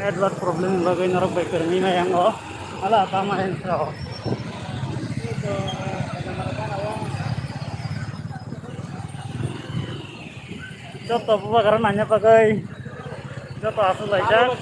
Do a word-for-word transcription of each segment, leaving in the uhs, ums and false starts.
Network problem ni bagwi norok bai kwrwngwi maya wngo. Ala tama hensao. Joto bubagra nanya bagwi joto aswk laijak.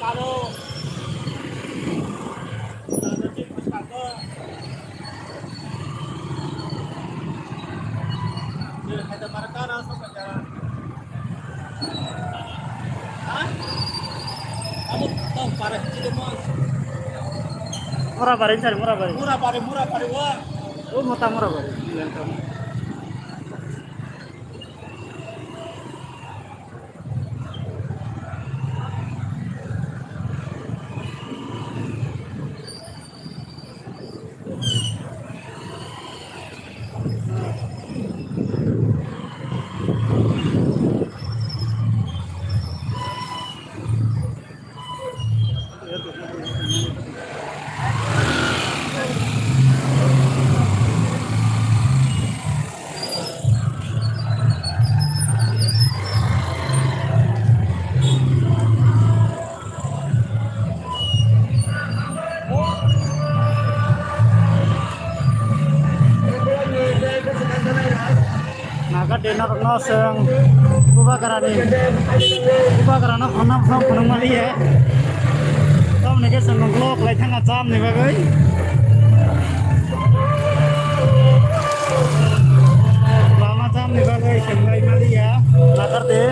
Murabari sari, Murabari. Murabari, Murabari, wa. Oh, mota Murabari. Naga dena rokno chwng bubagrani, bubagrano khornam khornam phunukmani ye. Tamoni khe chwng vlog lai thangkha chamni bagwi. Lama chamni bagwi chwng lai maliya, nakardi.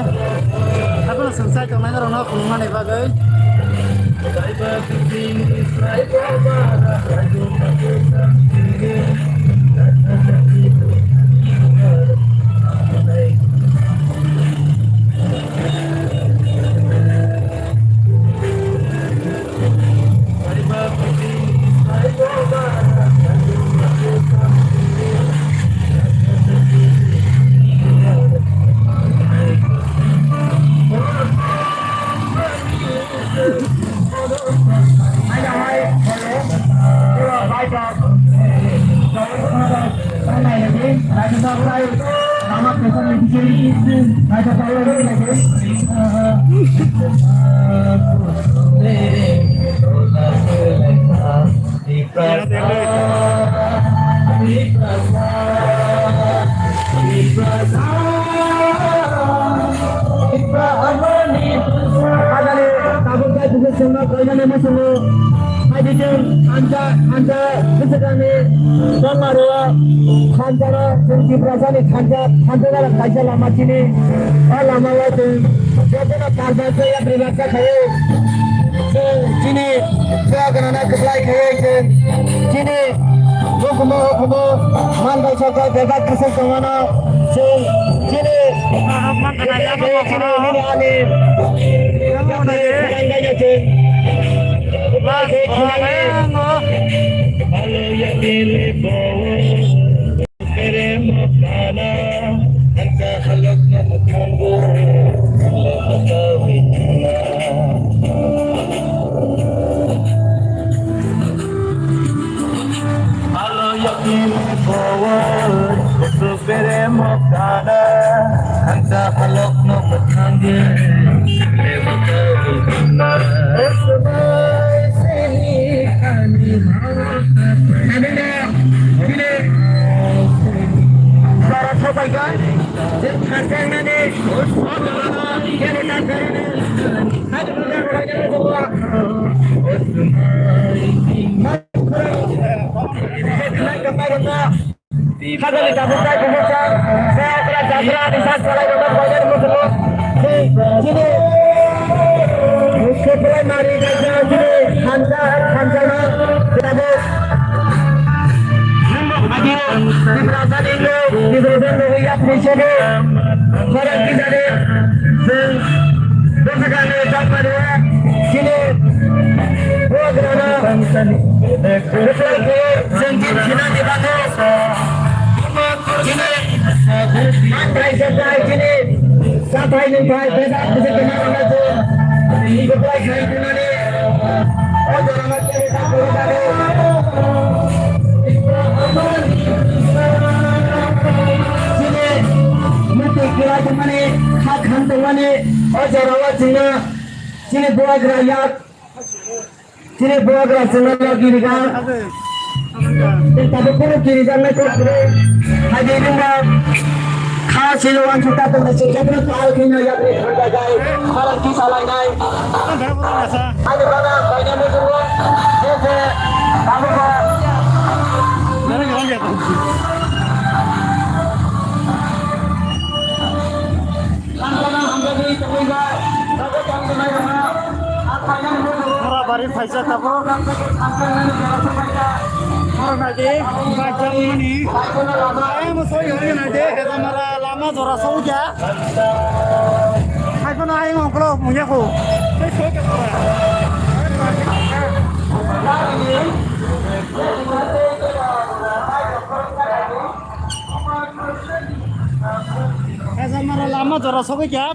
Haphano chwng chai tongnai norokno phunukmani bagwi. Adani tabuk bai buku sengno koinani musungo. Haidi chwng thansa, thansa bwswkangni tongmaro thansano chwng Tiprasani thansa, thansa jala kaisa lama chini. O lama o chwng jotono karjaksa yatribaksa khaio. Chwng chini chwla gwnana kwplai khaio chwng chini hukumu hukumu man bai sokha bebak kwswk tongmano chwng chini chini ani Alo yakin forward, supere mokana, anta halok no matangge, lewaka hukuna. Osmai seni ani bhava. Adina, bile, bara thobai ga, je thasang nani, osmai, kene ta karne, ani bhava, osmai. Chini, chini, mari kaisa chini, hansa, hansa, tabuk. Agi, Tiprasa ni lo, Tiprasa ni lo, ya, ni sini. Khorang ki jani, chwng bwswkangni chakmani chini bubagrano bwswk khe chwng chini sinani bagwi chini manthai sethai chini sathai nungthai bebak bwswk kwma rwna chwng reply khai tongmani o jorao. Chini muitu kwlai tongmani, kha khan tongmani, o jorao chwngno chini bubagra yak, chini bubagra chwngno yak girika. Chwng tabuk kunu kirijaknai kok kwrwi, hai di ringno kha silo wansukta tongmani, chwng khe phano pal khwino yakni thangkha gai, phalang kisa lainai. Ani bagwi ang khaina muchungo, je je tabukbo. Ora bari phaisa tabuk. Ora naidi, bajak mani. Ai mo soi hori naidi, heda mara lama jora soi ja. Hai phano ayang ongkolo mungya ko. Tei soi ka pura. Esa mara lama jora sogwi kya.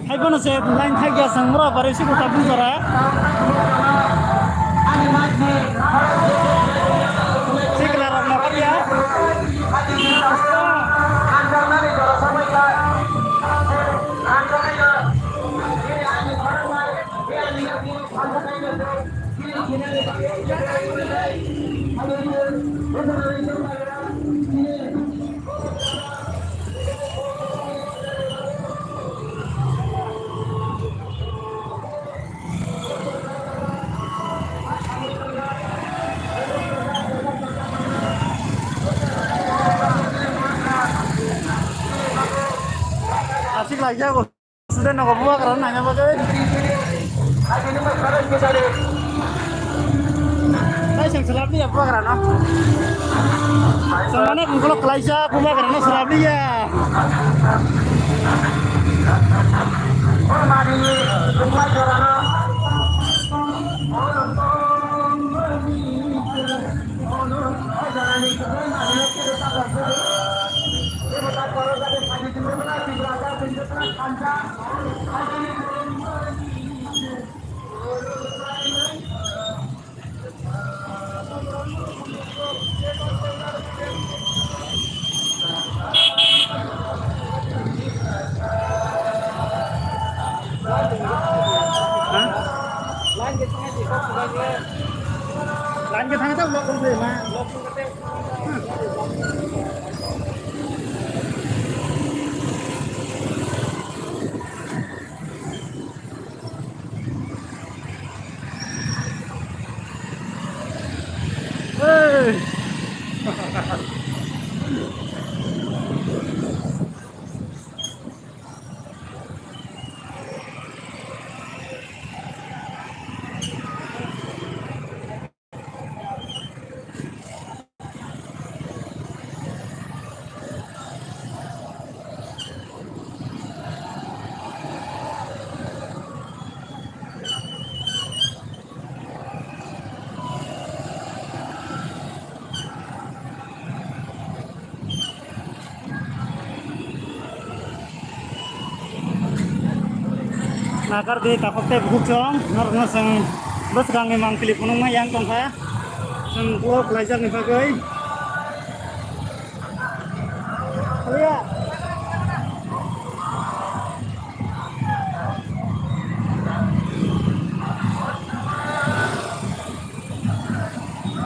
Hai bono se line thai kya sang mura bare si kota bun jora. Sikla ram na kya. Asik lagi aku. Sudah nogo bubagra naina bagwi. Tei chwng swlap liya bubagrano. Chwng mane ungkolok klaijak bubagrano swlap liya. Line ke thangwi tei vlog rwngwi ma. Nakar di takhuk tei bukhuk chwng, norokno chwng bwswkangni mangpili phunukma yang tongkha. Chwng vlog khlaijakni bagwi. Haliya.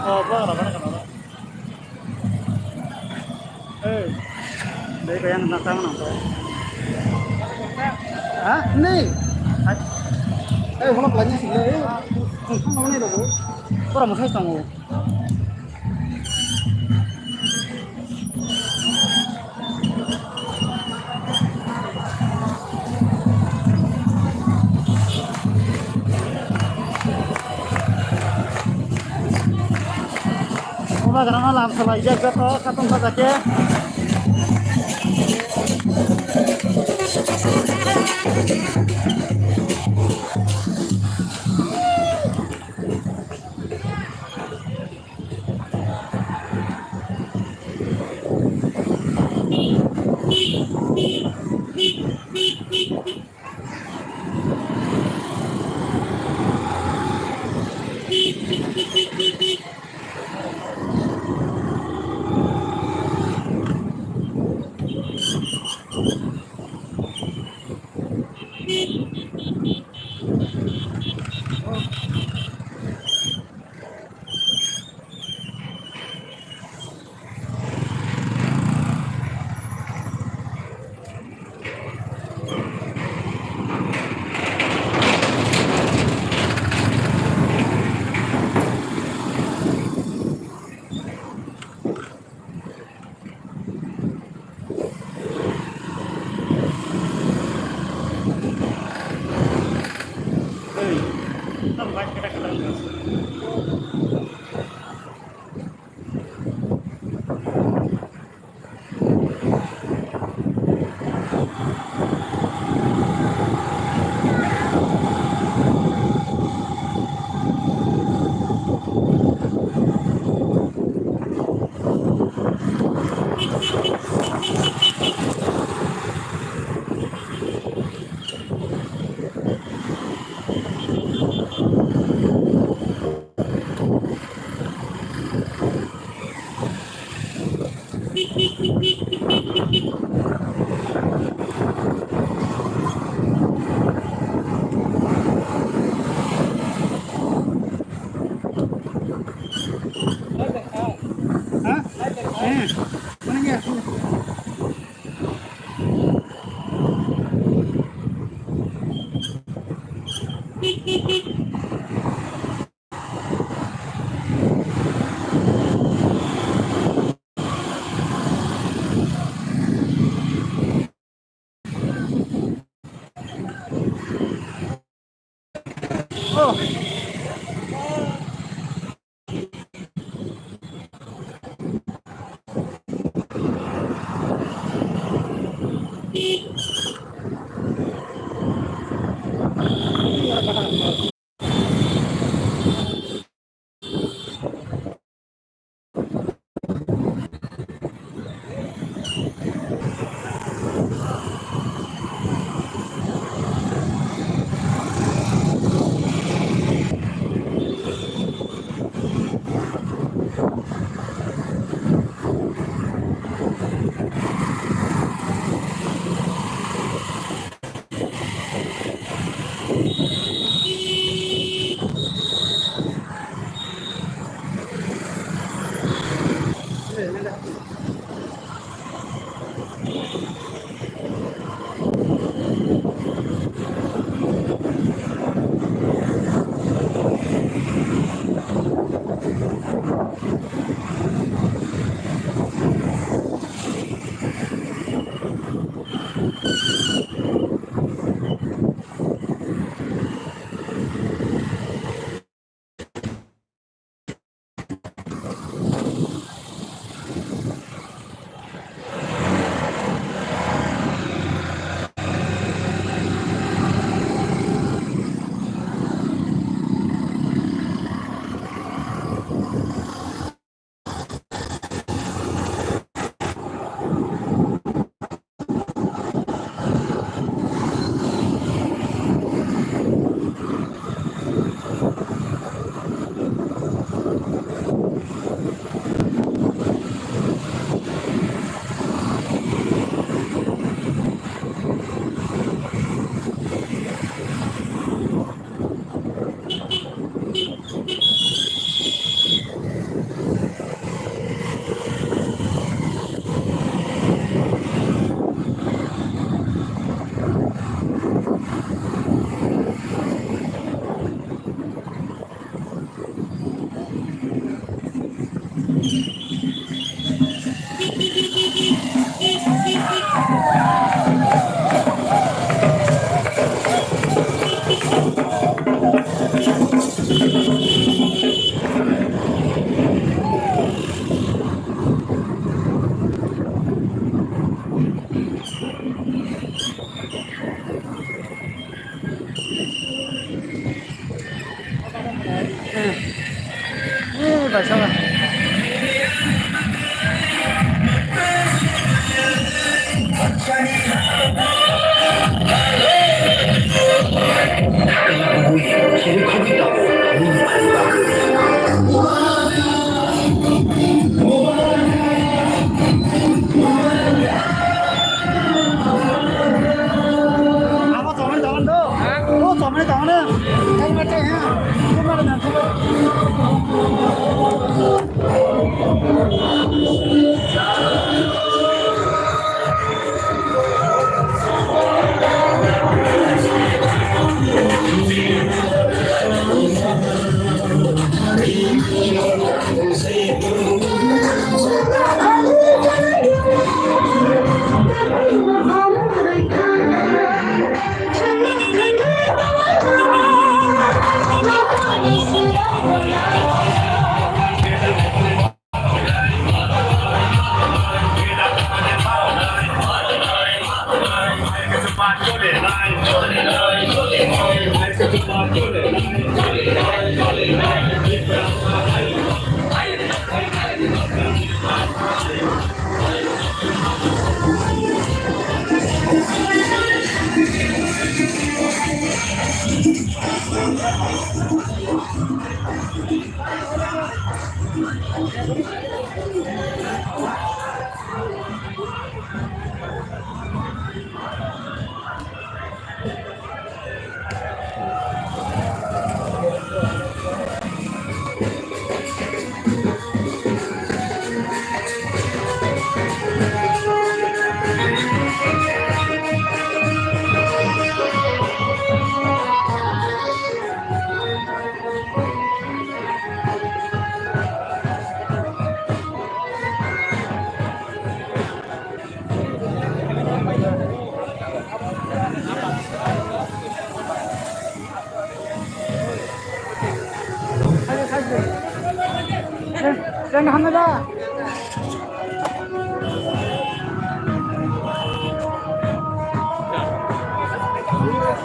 Oh, bora, bora, bora. Eh, dai kaya nang tang nang. Ha? Ni. Eh, hono pelanya sih. Eh, tang nang ni dong. Bora, masai tang. Bubagrano lam salaijak joto satung sajak khe.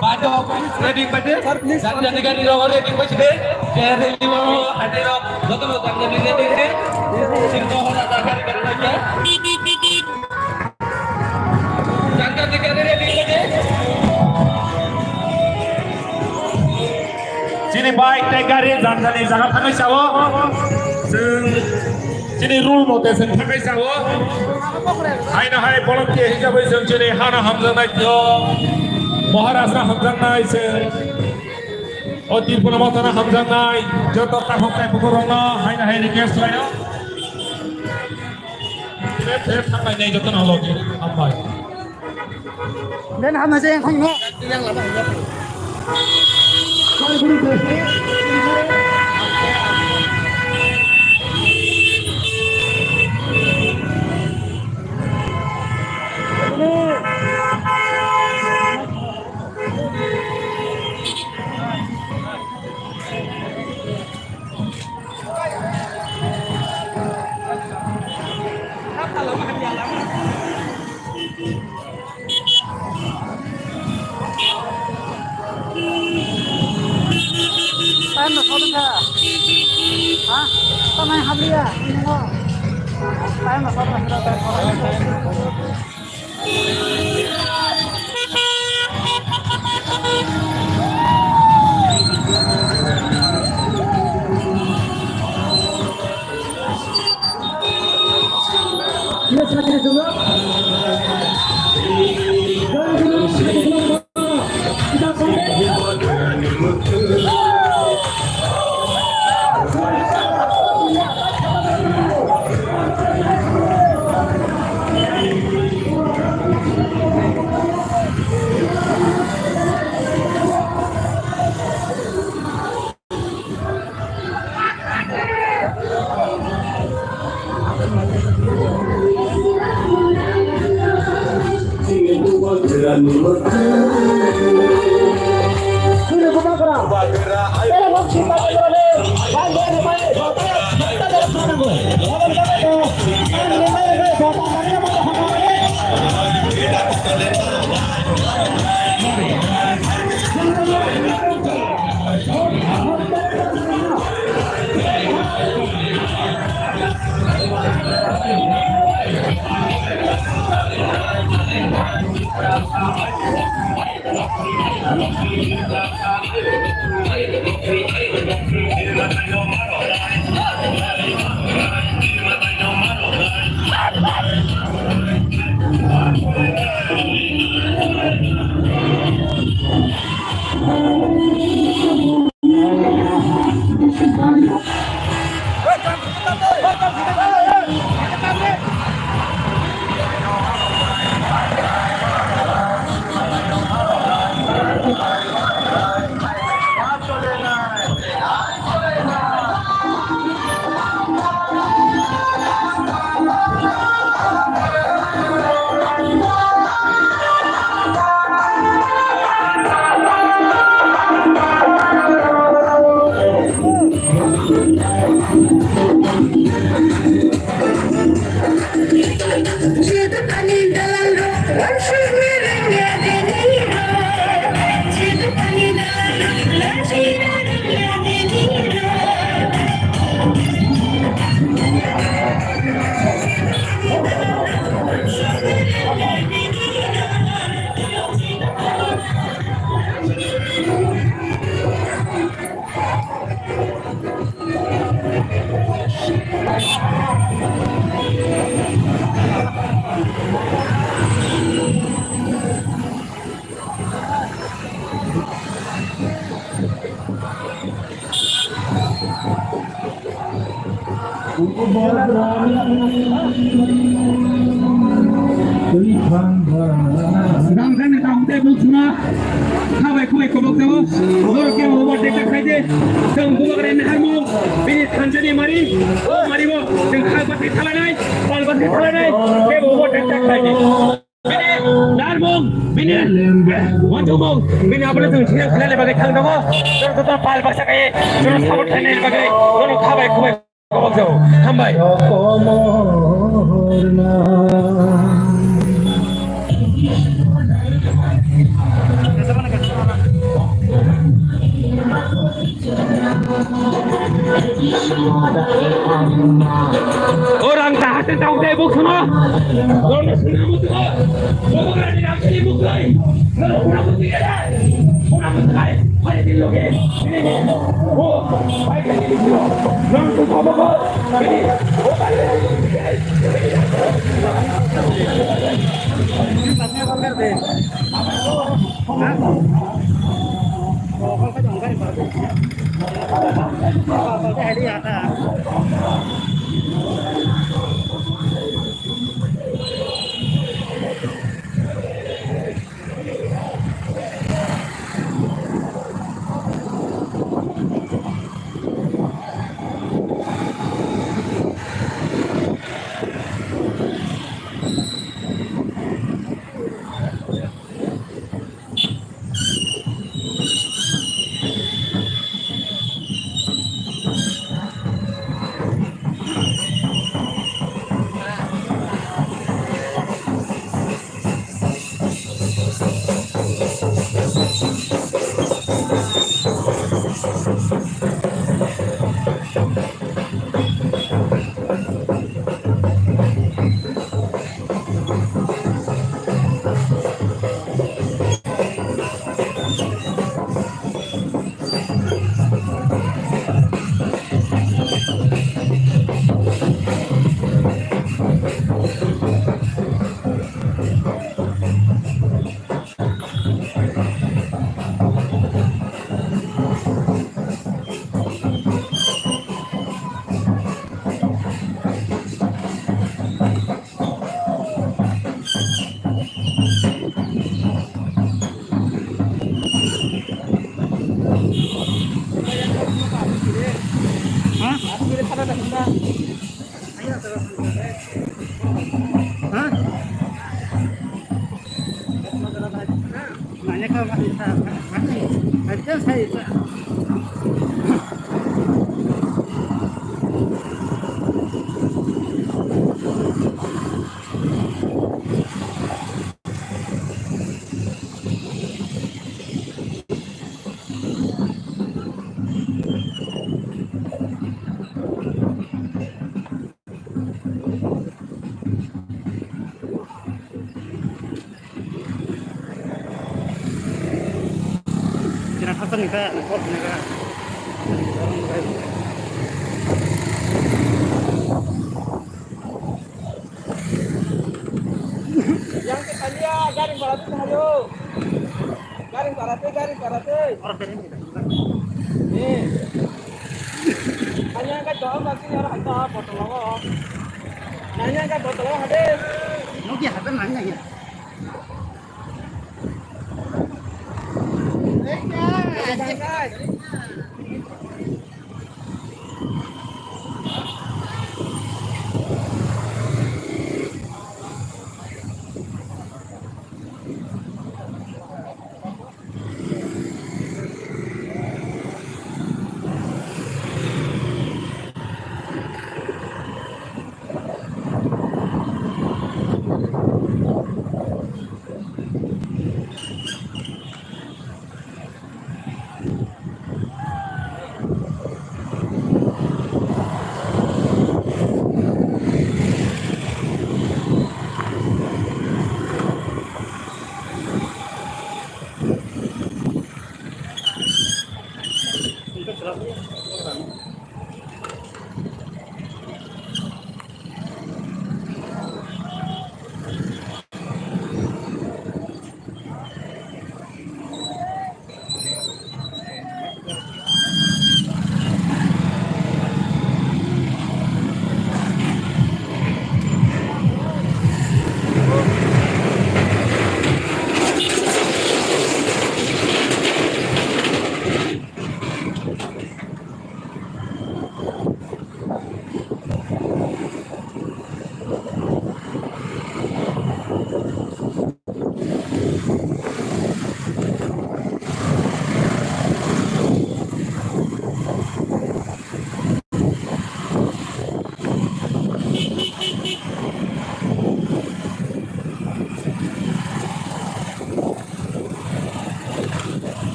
Bajo, ready baje. Sir, please. Jani jani gari rok ready baje de. Jai rally rok, ate rok, joto rok jani jani ready de. Sir, to hola ta gari gari lagi. Jani jani gari ready baje. Chini bike tei gari jani jani jaga thangwi sao. Chwng Chini rule mote chwng thangwi sao. Haino hai volunteer hisabai chwng chini hano hamjaknai tio. Maharashtra hamjaknai chwng. O Tripura mothano hamjaknai. Joto takhuk tai bukhuk rokno haino hai request khlaio. Thank you. Hambai. Ben hamna se yang khong no. Time na sodo sa. Ha? Tama habliya. Time na sodo sa. Gangsa ni tangte buk suna. Khabai khubai kobok tabo. Doro ke overtake ta khaide. Tang bubak re naharmo. Bini thanjani mari. O mari bo. Tang khagbat ni thalanai. Palbat ni thalanai. Ke overtake ta khaide. Bini narmung, bini wanjumung, bini abole tong thang khlai le bagwi thang tongo. Jor jor pal baksa kai, jor sabot khlai le bagwi, jor khabai khubai kobok jao. Hambai. Orang tahatin tau dai buk sono. Orang sini mutu. Orang ni raksini buk lai. Orang pura putih ada. Orang putih ada. Pada di loge. Ini ni. Oh, baik lagi di sini. Orang tu apa apa? Ini. Oh, baik lagi. Kena thasa ni kaya, na kot ni kaya. Yang ke tanya, garing barat itu hayo. Garing barat, garing barat. Orang beri ni. Eh. Tanya ke doang pasti orang hantar botol lo. Nanya ke botol lo hadir. Nugi hadir nanya ya.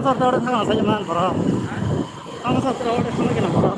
Sir, tawari thang asai man borok. Ang sir, tawari thang kena borok.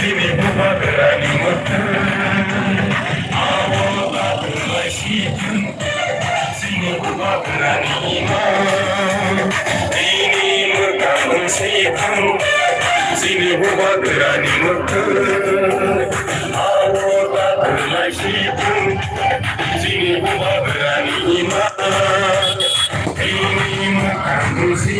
Bini bubagrani mwkhang, abo bathwng lai si thang. Chini bubagrani ima, bini mwkhang wng si thang. Chini bubagrani mwkhang, abo bathwng lai si thang. Chini bubagrani ima, bini mwkhang wng si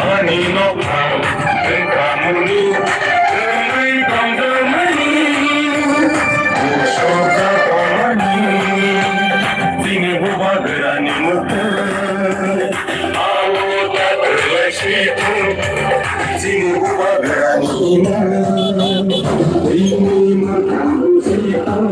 Ani nokha tongkamuni, tongwi tongkamani, soka tongmani, chini bubagrani mwkhang, awo takwlai si thang, chini bubagrani mwkhang, bini mwkhang si thang.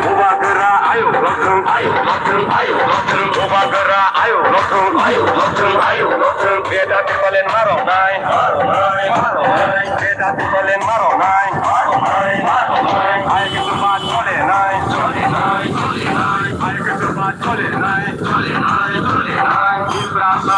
Bubagra ayo lothung, ayo lothung, ayo lothung, Bubagra ayo lothung, ayo lothung, ayo lothung, beda tipalen marok nai, marok nai, marok nai, beda tipalen marok nai, marok nai, marok nai, ayo kitu baat chole nai, chole nai, chole nai, ayo kitu baat chole nai, chole nai, chole nai, Tiprasa